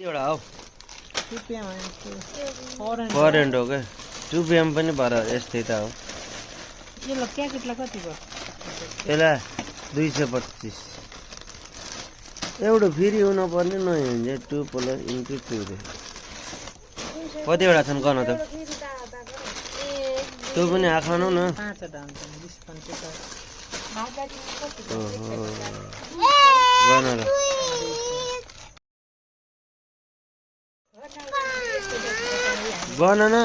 एउटा हो करेन्ट हो क्या 2 PM पनि भएर यस्तै त हो यसलाई 225 एउटा फेरि हुन पर्ने नयाँ हुन्छ 2 + 2 रे कतिवटा छन् गर्न त त्यो पनि आखानु न गर्न ल गर्न न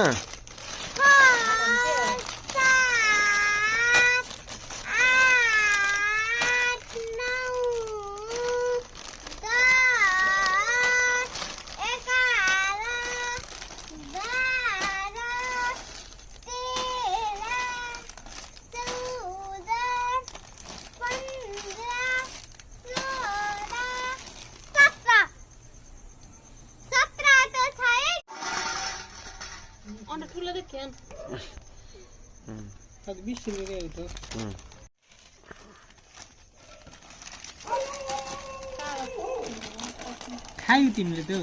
खायौ तिमीले त्यो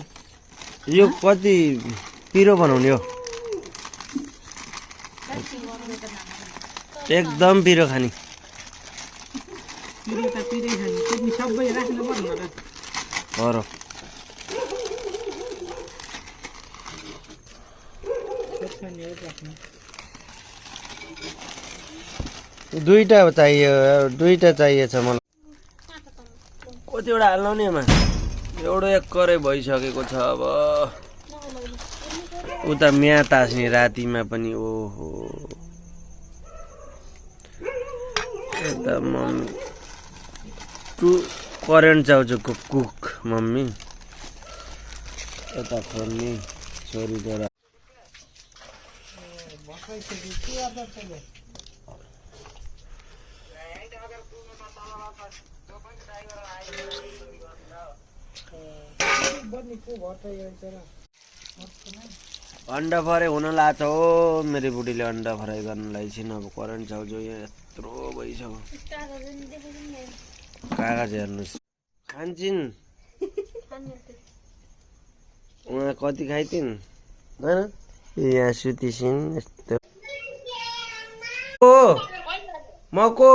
यो कति पिरो बनाउने हो एकदम पिरो खाने पिरो त पिरै खाने तिमी सबै राख्नु पर्छ र हो दुईटा चाहिएछ मलाई कतिवटा हाल्नु नि एमा एउटा एक करै भइसकेको छ अब उता म्या तास्ने रातिमा पनि ओहो यता मम्मी करेन्ट चाउचुको कुक मम्मी यता खोल्ने छोरी छोरा अंडा फ्राई हुन लाग्छ हो मेरो बुढीले अंडा फ्राई गर्नलाई छिन् अब करेन्ट चाउचो यहाँ यत्रो भइसक्यो कागज हेर्नुहोस् खान्छिन् उहाँ कति खाइथिन् हैन यहाँ सुतिसिन् यस्तो ओ मको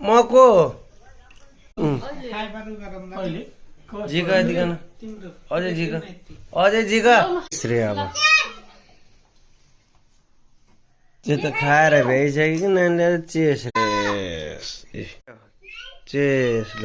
मको जिगा दिगन अझै जिगा श्रेय अब त्यो त खाएर भ्याइसक्यो कि नानीले चेस ल